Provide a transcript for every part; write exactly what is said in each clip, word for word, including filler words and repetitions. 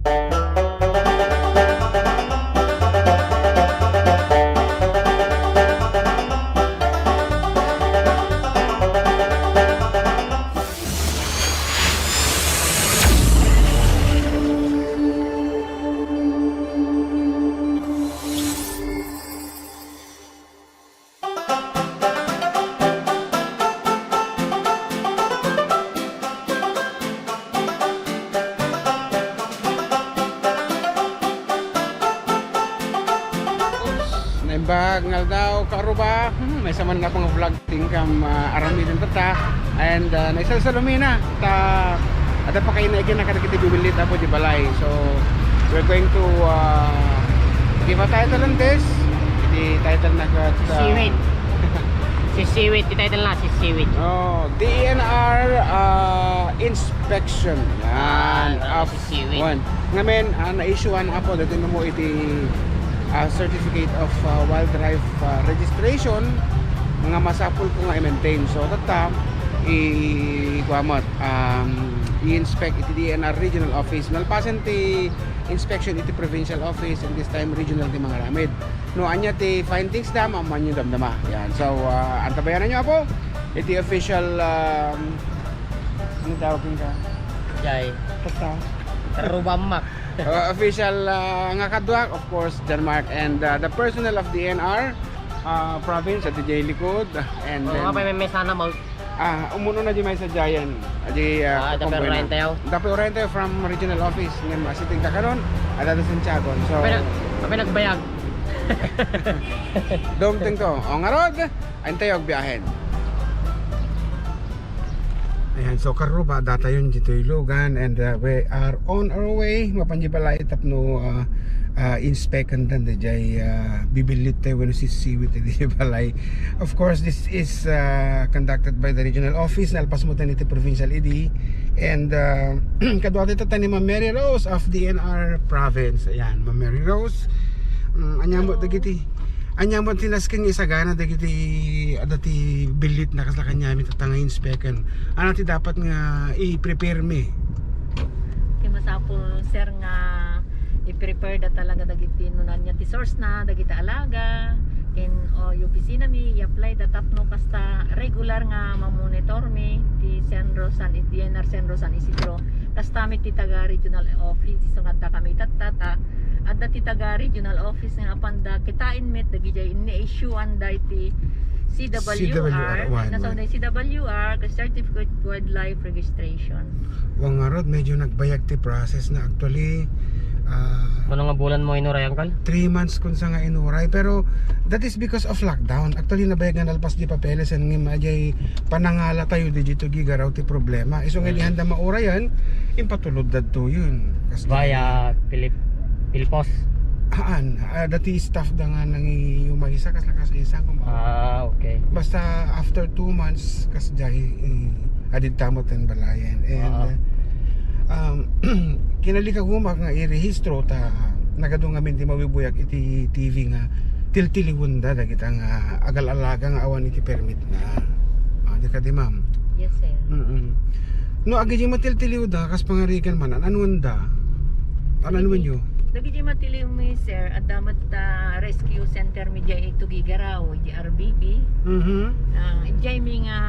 Oops, naimbag nga aldaw, karuba. Hmm, maysa man nga pang vlog, tingkam, ah, aramiden tatta. And, ah, naisalsalumina ta adda pakainaigina kadagiti bibillit apo di balay. So, we're going to, ah, give a title on this. Di title na kat, ah, Sisiwit. Sisiwit, di title na, Sisiwit. Oh, D E N R, ah, inspection. Yan. Ah, of Sisiwit. One. Ngamin, ah, na-issuean apo, dati mo iti, ah, certificate of, ah, wildlife, ah, registration nga masapul ko nga i-maintain. So, tatta, i-, kuamot, um, i-inspect iti D E N R regional office. Nalpasen ti inspection iti provincial office, and this time regional ti mangaramid. No, ania ti findings da, maammoanyo damdama. Yan. So, ah, antabayanan nyo, apo. Iti official, um, ano tawag ka? Jay. Basta. Karubamak. Uh, official, uh, nga kaduak, of course, John Mark, and, uh, the personnel of D N R, uh, province at D J Likod, and Oo, then, nga pa, may, may sana mag- ah, umuno na di may sa Giant. Adi, uh, Ah, Dape Oriente, oh. Dape Oriente from regional office, ngem asiting ta karon, at Santiago. So, Apay na-, apay nagbayag. Dumteng to. O, ngarud, antayo agbiahen. Ayan, so karuba, datayon ditoy lugan, and, uh, we are on our way. Mapan di balay tapno, uh, uh, inspectan dan, dayjay, uh, bibillit tayo wenno sisiwit di balay. Of course, this is, uh, conducted by the regional office, nalpas mo tayo iti provincial idi. And, uh, kadua tayo tatta ni Ma'am Mary Rose of D N R province. Ayan, Ma'am Mary Rose. Mm, anya mo dagiti Anya mo ti nasken nga isagana dagiti, adda ti billit na kasla kaniami tatta nga inspectan. Ano ti dapat nga i-prepare mi? Ti masapul, sir, nga i-prepare da talaga dagiti no ania ti source na, dagiti alaga, ken, o, yung opisina mi, i-apply da tapno kasta regular nga mamonitor mi ti Centro San, D N R Centro San Isidro. Kasta mi ti taga regional office, isu nga adda kami tatta, ta adda ti taga regional office nga apanda kitaen met dagijay ini-issuean da iti C W R, C W R one, nasa right. C W R, ka Certificate of Wildlife Registration. Wa ngarud, medyo nagbayag ti process na actually. Ah, Mano nga bulan mo inuray, Uncle? Three months kun sa nga inuray, pero that is because of lockdown. Actually, nabayag nga nalpas di papeles, and ngem ajay panangala tayo di dito gigaraw ti problema. Isu nga Mm. di handa maurayan, impatulod dadto yun. Kas Via Pilip-, Pilpos. Haan, ah, dati staff da nga nangiumaysa, kas lakas isa, kung Ah, okay. Basta after two months, kas jay, eh, adid tamo ten balayan. And, Oo. um, kinalika gumak nga irehistro ta nagadu ngamin di mawibuyak iti T V nga tiltiliwenda dagita nga agal-alaga nga awan iti permit na. Ah, di ka di, ma'am? Yes, sir. Mm-mm. No, agidi matiltiliwda, kas pangarigan man, an-anuenda? An-anuenyo? Dagiti matiliw mi, sir, adda met ta rescue center mi diay ito Gigaraw, di R B B. Mhm. Ah, diay mi nga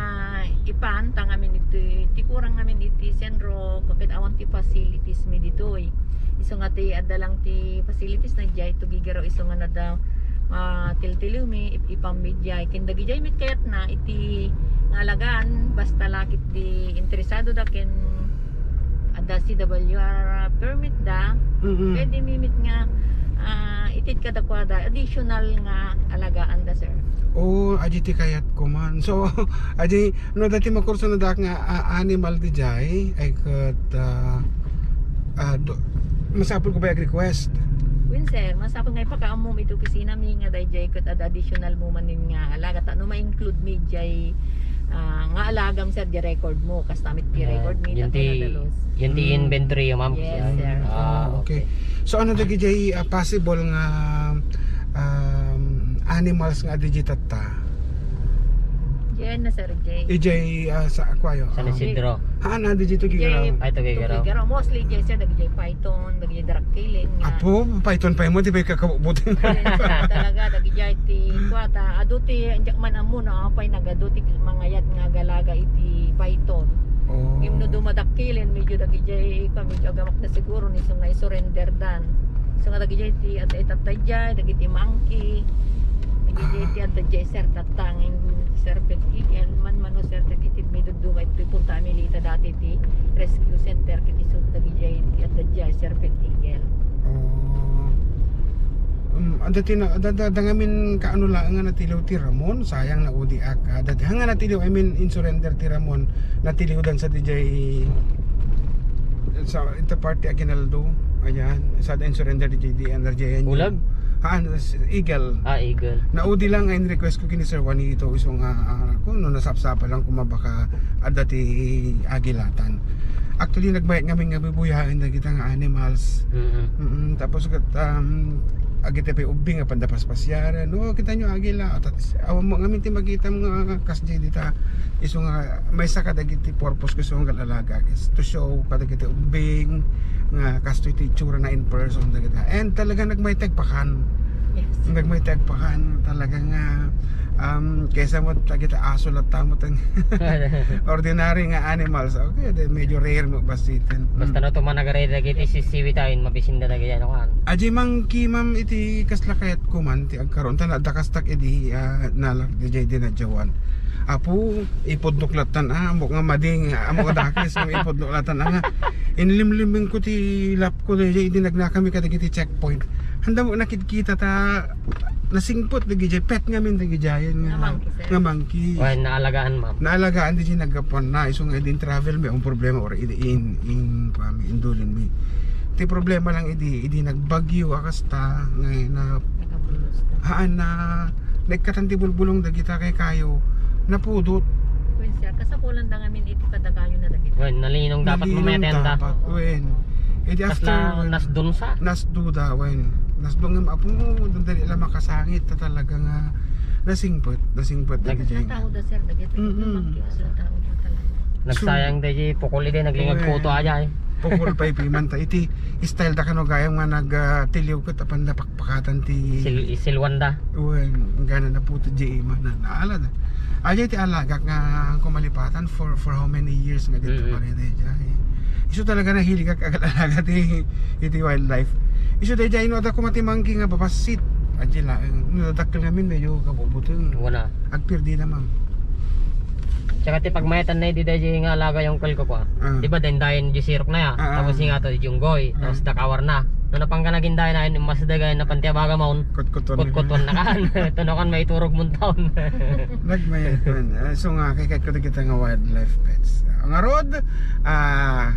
ipan, ta ngamin iti, ti kurang ngamin iti sentro, ket awan ti facilities mi ditoy. Isu nga ti adda lang ti facilities na diay ito Gigaraw, isu nga nadda, ah, tiltiliw mi, ip-, ipan mi diay. Ken dagijay met kayatna iti nga alagaan, basta lakit ti interesado da ken adda C W R permit da, Mm-mm. pwede mi met nga, ah, itid kadakuada additional nga alagaan da, sir. Oh, adi ti kayat ko man. So, adi, no, dati makurso na dak nga, ah, animal di jay, ay ket, ah, ah, do, masapul ko ba ag-request? Wen, sir, masapul nga ipakaammo mi iti opisina mi nga dayjay ket ad-, additional mo manen nga alaga. Ta no ma-include mi jay, ah, nga alagam, sir, di record mo. Kasta met ti Ah, record mi, yun ta ti, nadalus. Yun ti Mm. inventory, ma'am. Yes, sir. Ah, Ah, okay. okay. So, ano dagiti, ah, possible nga, um, animals nga adda ditatta? Diay na, Sir Jay. Ijay, ah, sa Aquayo. San Isidro. Haan, ah, di dito Jay, Gigaraw. Ay, ito Gigaraw. Gigaraw. Mostly, Jay, sir, dagijay python, dagijay duck killing, nga. Apo, python pa mo, di ba ikakabubutan? Yes, talaga, dagijay ti kuwata. Adu ti, andiak man ammo, no, apay nagadu ti mangayat nga agalaga iti python. Oh. Ngem no dumadak killing, medyo dagijay, kuwa, medyo agamak na siguro, ni isu nga isurrender dan. Isu nga dagijay ti adda itatta jay, dagiti monkey, dagijay ti adda jay, sir, tattangin serpent eagle, man, man, no, sir, dagiti midudungan ti punta Amelita dati ti rescue center, ket isu dagijay ti adda jay, serpent eagle. Oh. Um, adda ti na, adda, adda, adda ngamin kaano laeng nga natiliw ti Ramon, sayang, naudiak. Adda ti, nga natiliw, I mean, insurrender ti Ramon, natiliwdan sa dijay, sa ita parte Aguinaldo. Ayan, sa da insurrender dijay D N R J N U. Ulag? Haan, s-, Eagle. Ah, Eagle. Naudi lang nga in-request ko kini Sir Juanito, isu nga, ah, kuno nasapsapa lang kung mabaka adda ti agilatan. Actually, nagmayat ngamin nga bibuyaen dagita nga animals. Mm-mm. Mm, tapos ket, um, agiti pay ubing nga panda paspasiaran. No, kita nyo, agila. Tat-, awan mo ngamin ti makitam nga kas di dita. Isu nga, maysa kadagiti purpose ko isu nga agalaga is to show kadagiti ubing nga kastoy ti itsura na in person dagita. And talaga nagmayat ti agpakan. Yes. Nagmayat ti agpakan. Talaga nga, um, kaysa mo dagiti aso latta mo tang ordinary nga animals. Okay, di medyo rare mo basiten. Basta no tumanag dagiti sisiwit ay mabisinda dagiti ano kan. Aji monkey, ma'am, iti kasla kayat ko man ti agkaron. Tan adda kastak idi, ah, nalak dijay dinadyawan. Apo, ipudnok latan, ah, amo nga mading, amo nga dakes, nga ipudnok latan, ah, nga. Inlimlimen ko ti lap ko dijay, idi nagnakami kadagiti checkpoint. Handa mo nakidkita ta, nasingpet dagijay, pet ngamin dagijayan nga, nga monkey, sir. Nga monkey. Wen, naalagaan, ma'am. Naalagaan dijay naggapuan na, isu nga idi travel mi, ang problema, or idi in, in, in, indulin mi. Ti problema lang idi, idi nagbagyo, a kasta, nga na, Nakabulos na. Haan na, naikkatan ti bulbulong dagita kay kayo, napudot. Wen, sir, kasapulan da ngamin iti kadakayo na dagita. Wen, nalinong dapat. Nalinong mamayat dapat, wen. Iti after, wen, nasdon sa? Nasdo da, wen. Nasdo nga, apo, dali lang makasangit ta talaga nga nasingpet, nasingpet dagiti. Nagtao da, sir, dagita. Mm-mm. Nagtao da talaga. Nagsayang da iti pukol idi, naglingag puto aja, eh. Pukol pay piman ta iti style da kano gayam nga nag, ah, tiliw ket apan napakpakatan ti sil-, silwan da. Wen, gana na puto di imana. Naala da. Aja iti alagak nga kumalipatan for, for how many years nga dito. Mm-mm. Pare de, ja, eh. Isu talaga nahiligak agalaga ti, iti wildlife. Isu da ja, ino, adda kuma ti monkey nga babassit. Aja laeng. No, dakkel ngamin, medyo kabubuteng. Wala. Agpirdi na, ma'am. Tsaka ti pagmayatanna idi daydi nga alaga yung kalko ko, ah. Ah. Di ba, dayndayen di sirok na ya? Ah, ah. Tapos yung ato di junggoy, ah, tapos dakawar na. No, napangka naging dayan, immas da gayon, napan ti abaga maun. Kutkuton. Kutkuton na kan. Tunukan maiturog mun taon. Nagmayat man. Ah, so nga, kay kat ko kita nga wildlife pets. Ang arod, ah,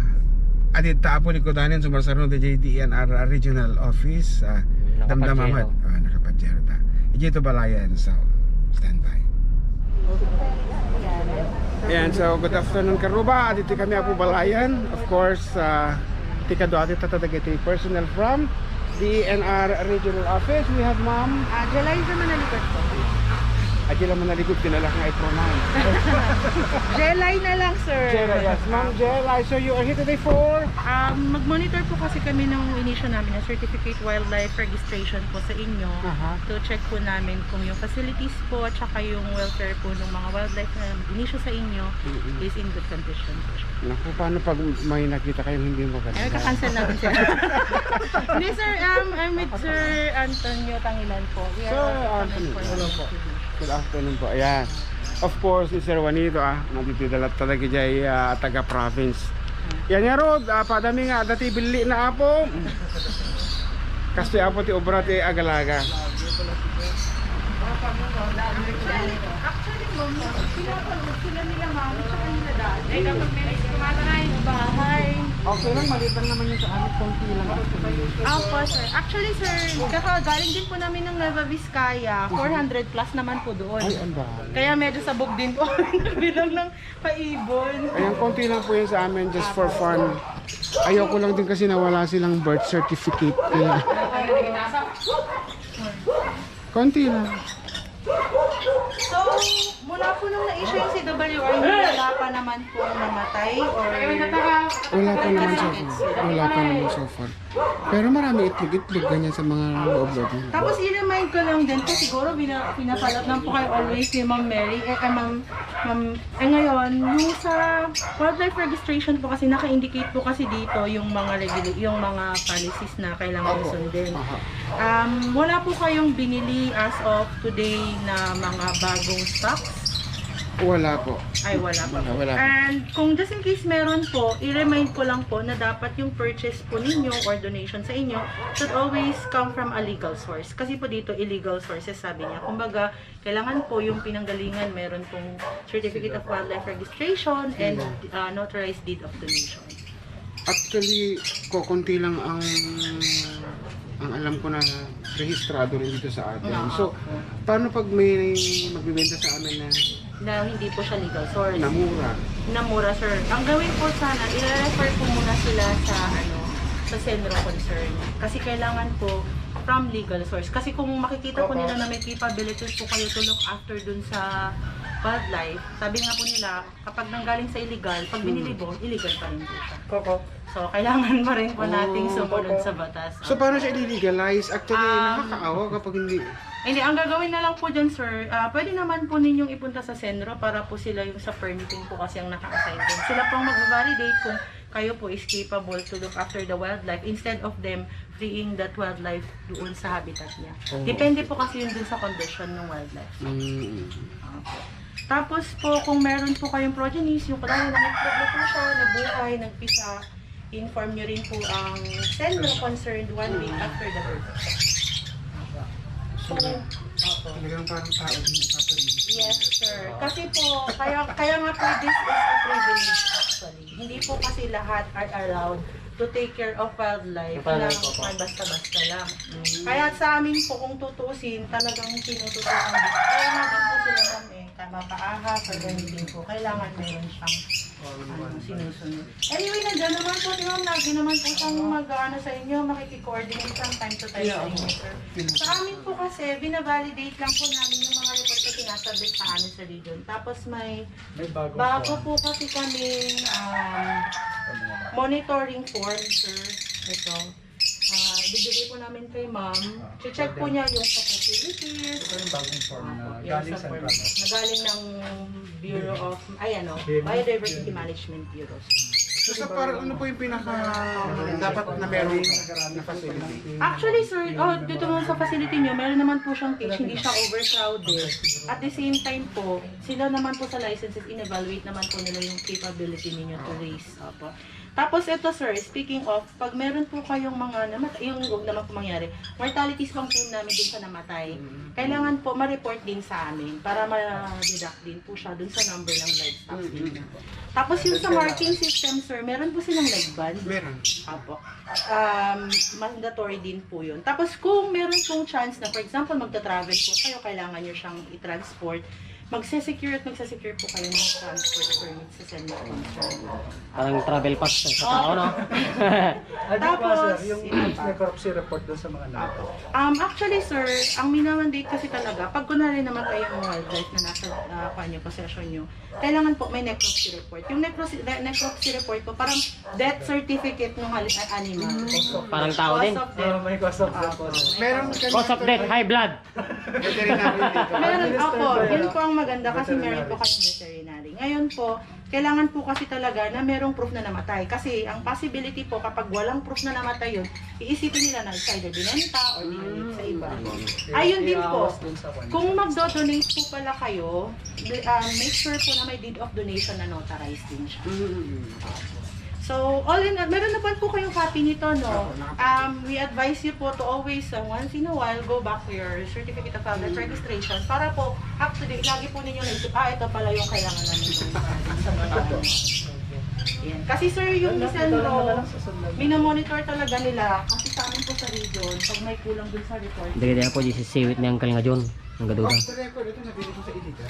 adit ta apo ni Kudanin, sumarsarno di J D N R Regional Office. Ah, damdama met. Ah, nakapajero ta. Iti to balayan, so, stand by. Ayan, so good afternoon, Karuba. Adito kami apo balayan. Of course, ah, ti kadua ti tatadagiti personnel from D N R Regional Office. We have Ma'am. Ah, Jelay sa Manaligot po. Ah, Jelay Manaligot, kinalak nga i-pronounce. Jelay na lang, sir. Jelay, yes. Ma'am Jelay, so you are here today for? Um, mag-monitor po kasi kami ng inisyu namin na certificate wildlife registration po sa inyo. Aha. To check po namin kung yung facilities po at saka yung welfare po ng mga wildlife na inisyu sa inyo, mm-mm, is in good condition po siya. Naku, paano pag may nakita kayong hindi maganda? Ay, kakancel namin, sir. Hindi, sir. Um, I'm with Sir Antonio Tangilan po. We are Sir also coming Antonio. For the investigation. Good afternoon po. Ayan. Of course, si Sir Juanito, ah, nandito dalat talaga dyan, ah, taga-province. Yan nga, Rod, ah, padami nga, dati bili na apo. Kastoy apo ti obra ti agalaga. Actually, ma'am, pinapanood sila nila, ma'am, tsaka nila dati. Eh, kapag may miss, kumatanay. Bahay. Okay lang, maliit lang naman yung sa amin, konti lang. Opo, sir. Actually, sir, kakagaling din po namin ng Nueva Vizcaya. Four hundred plus naman po doon. Ay, ang dami. Kaya medyo sabog din po ang bilang ng paibon. Ayan, konti lang po yun sa amin, just for fun. Ayoko lang din kasi nawala silang birth certificate. Konti lang. So, Wala po nung na-issue yung C W R, wala pa naman po namatay or Wala pa naman so far. Wala pa naman so far. Pero marami itlog-itlog, ganyan sa mga loob-loob nila. Tapos i-remind ko lang din po, siguro bina-, pinapalat lang po kayo always ni Ma'am Mary, eh, eh, Ma'am, Ma'am, eh, ngayon, yung sa wildlife registration po kasi naka-indicate po kasi dito yung mga regula-, yung mga policies na kailangan Opo. sundin. Aha. Um, wala po kayong binili as of today na mga bagong stocks? Wala po. Ay, wala pa Wala, po. wala pa. And kung just in case meron po, i-remind ko lang po na dapat yung purchase po ninyo or donation sa inyo should always come from a legal source. Kasi po dito, illegal sources, sabi niya. Kumbaga, kailangan po yung pinanggalingan, meron pong Certificate of Wildlife Registration and, uh, notarized deed of donation. Actually, kokonti lang ang, ang alam ko na rehistrado rin dito sa atin. Oo. So, paano pag may magbebenta sa amin na Na hindi po siya legal source. Namura? Namura, sir. Ang gawin po sana, i-refer po muna sila sa, ano, sa Senro concern. Kasi kailangan po from legal source. Kasi kung makikita po Opo. nila na may capabilities po kayo to look after dun sa wildlife, sabi nga po nila, kapag nanggaling sa illegal, pag binili Hmm. mo, illegal pa rin po siya. Opo. So, kailangan pa rin po nating Oh, sumunod opo. sa batas. So, paano siya i-legalize? Actually, Um, nakakaawa kapag hindi. Hindi, ang gagawin na lang po dyan, sir, ah, pwede naman po ninyong ipunta sa Senro para po sila yung sa permitting po kasi ang naka-assign din. Sila po ang magva-validate kung kayo po is capable to look after the wildlife instead of them freeing that wildlife doon sa habitat niya. Oh. Depende po kasi yun dun sa condition ng wildlife. Mm. Opo. Tapos po, kung meron po kayong progenies, yung kunwari nangitlog na po siya, nabuhay, nagpisa, inform nyo rin po ang Senro concerned one week after the birth. Opo. So, Opo. talagang parang tao din ipapamilya. Yes, sir. Kasi po, kaya, kaya nga po, this is a privilege actually. Hindi po kasi lahat are allowed to take care of wildlife Wildlife, na opo. basta-basta lang. Mm. Kaya sa amin po, kung tutuusin, talagang tinututukan din. Kaya nga din po sila kami, kamapaahas or anything po, kailangan meron siyang, ano, sinusunod. Anyway, nandiyan naman po si Ma'am, lagi naman po siyang mag-ano sa inyo, makikipag-coordinate from time to time sa inyo, sir. Sa amin po kasi, binavalidate lang po namin yung mga report na sinasubmit sa amin sa region. Tapos may May bagong bago form. po kasi kaming, um, monitoring form, sir. Ito. Ah, bibigay po namin kay ma'am. Ah, Che-check po pwede. niya yung sa facilities. Ito yung bagong form na Opo, yung galing sa sa form. province. Na galing ng Bureau of, ay ano, Biodiversity Biodiversity. Management Bureau. So, sa parang ano po yung pinaka dapat na meron na facility? Actually, sir, oh, dito naman sa facility nyo, meron naman po siyang cage, hindi siya overcrowded. At the same time po, sila naman po sa licenses, in-evaluate naman po nila yung capability ninyo to raise. Opo. Tapos ito, sir, speaking of, pag meron po kayong mga namatay, yung huwag naman po mangyari, mortalities po ang claim namin dun sa namatay. Mm. Kailangan po ma-report din sa amin para ma-deduct din po siya dun sa number ng livestock Mm, mm. ninyo. Tapos yung sa marking system, sir, meron po silang leg band. Meron. Apo. Um, mandatory din po yun. Tapos kung meron pong chance na, for example, magta-travel po kayo, kailangan nyo siyang i-transport, magse-secure at magse-secure po kayo ng transport permit sa Senro concern. Parang travel pass sa tao, no? Ano po, sir, Tapos, yung yun pa. necropsy report doon sa mga namatay? Apo. Um, actually, sir, ang minamandate kasi talaga, pag kunwari namatay yung wildlife na nasa, ah, kwan nyo, possession nyo, kailangan po may necropsy report. Yung necropsy, ne-, necropsy report po, parang death certificate ng hal-, ah, animal. Parang tao din. Cause of death. Ah, may cause of death po, Apo. sir. Meron Cause of death, high blood. Veterinary dito. Meron, Administer opo, ba yun yan? po ang maganda kasi meron Veterinary. po kayong veterinary. Ngayon po, kailangan po kasi talaga na merong proof na namatay. Kasi ang possibility po, kapag walang proof na namatay yun, iisipin nila na it's either binenta or dinonate sa iba. Mm. Ayun din po, Iawas dun sa kanya. kung magdo-donate po pala kayo, ah, make sure po na may deed of donation na notarized din siya. Mm. So, all in all, meron na po kayong copy nito, no? Opo, naka- Um, we advise you po to always, uh, once in a while, go back to your certificate of founder Mm. registration para po, up to date, lagi po ninyo naisip, "Ah, ito pala yung kailangan namin gawin para dun sa mga Opo. ano." Yan. Kasi, sir, yung Yan lang, Senro, ito lang, susunod na. minamonitor talaga nila. Kasi sa amin po sa region, pag may kulang dun sa report, Dali-dali ako, di sisiwit ni Uncle nga John. Ang gaduda. Off the record, ito nabili ko sa illegal.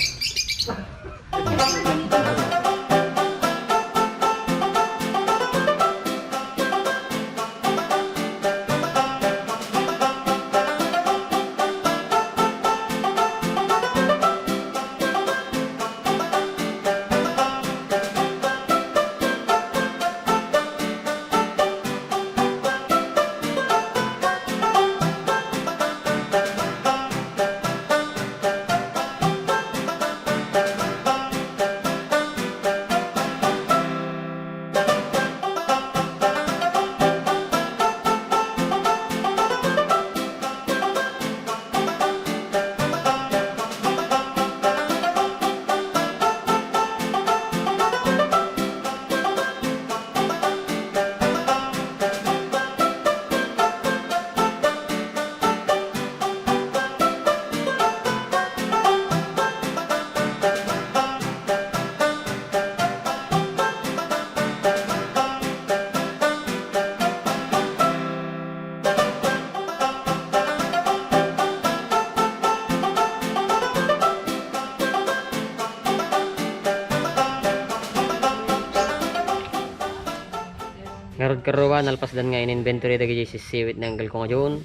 Rua, nalpasdan nga in-inventory dagiti sissiwit ni Uncle ko nga Jun.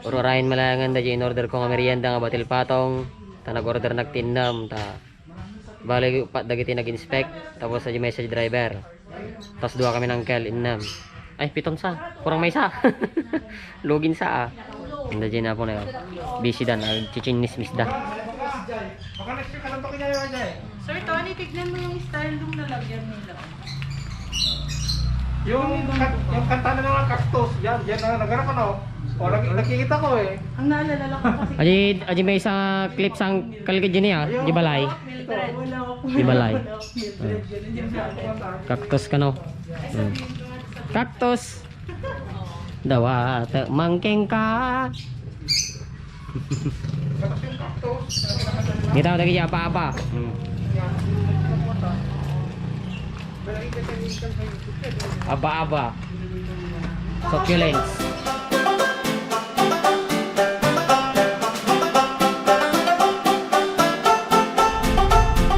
Ur-urayen malayangan dagiti in-order ko nga merienda nga batil patong. Ta nag-order nak ti innem, ta bali pat dagiti nag-inspect, tapos sa message driver. Tapos dua kami ni Uncle, innem. Ay, piton sa. Kurang maysa. Lugin sa, ah. Anda dyan na po na yun. Busy dan, ah, chichinismis da. Sir Tony, tignan mo yung style nung lalagyan nila. Yung, kan- yung kanta na mga Cactus, yan, yan na naganap, ano? O, nag- nakikita ko eh. Ang naalala lang ko kasi Aji, aji may isa clip sang kaligid dyan niya, di balay. Mildred. Di balay. Mildred, yun yung Cactus kano? Hmm. Cactus. Dawat, mangkeng ka. Kita mo lagi apa-apa. Hmm. Aba-aba. Succulents.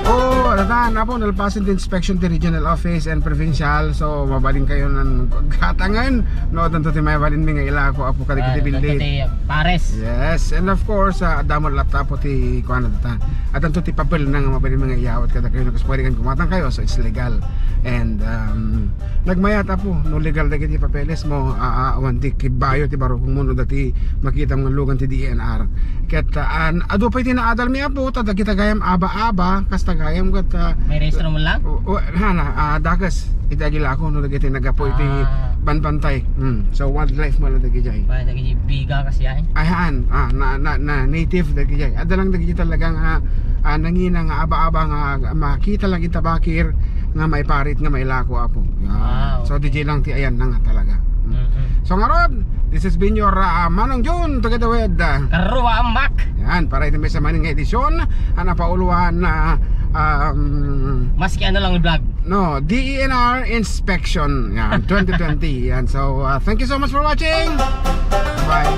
Oh, ano ta, napo, nalpasen ti inspection ti regional office and provincial. So, mabalin kayo ng pagkatangan. No, tanto ti mabalin mi nga ilako, apo, kadagiti Ah, building. Ti pares. Yes, and of course, ah, adda mo laptop ti kuan ta. At tanto ti papel na nga mabalin mi nga iyawat kada kayo, no, kasi pwede kan kumatang kayo, so it's legal. And, um, nagmayat, apo, no legal dagiti papeles mo, ah, ah, awan ti kibayo ti barukong mo, no, dati makita mo nga lugan ti D E N R. Ket, ah, an-, adu pay ti naadal mi, apo, ta dagita gayam aba-aba, kasta gayam ket, ah, May rehistro mo lang? O, o, hana, ah, dakes iti agilako no dagiti nagapu iti Ah. banbantay. Hmm. So, wildlife mo lang dagiti jay. Ba, dagiti biga kasi ay. Ay, haan. Ah, na, na, na native dagiti jay. Adda lang dagiti talagang, ah, ah, nangina nga aba-aba nga makita lang ita bakir nga maiparit nga mailako, apo. Ah, So, okay. D J lang ti ayan na nga talaga. Hmm. Mm-mm. So, ngarud, this has been your, ah, Manong Jun together with, ah, Karua Amak. Yan, para iti may samanin nga edisyon, ang napauluan na, um, Maski ano lang vlog. No, D E N R inspection. Yan, twenty twenty. Yan. So, uh, thank you so much for watching. Bye.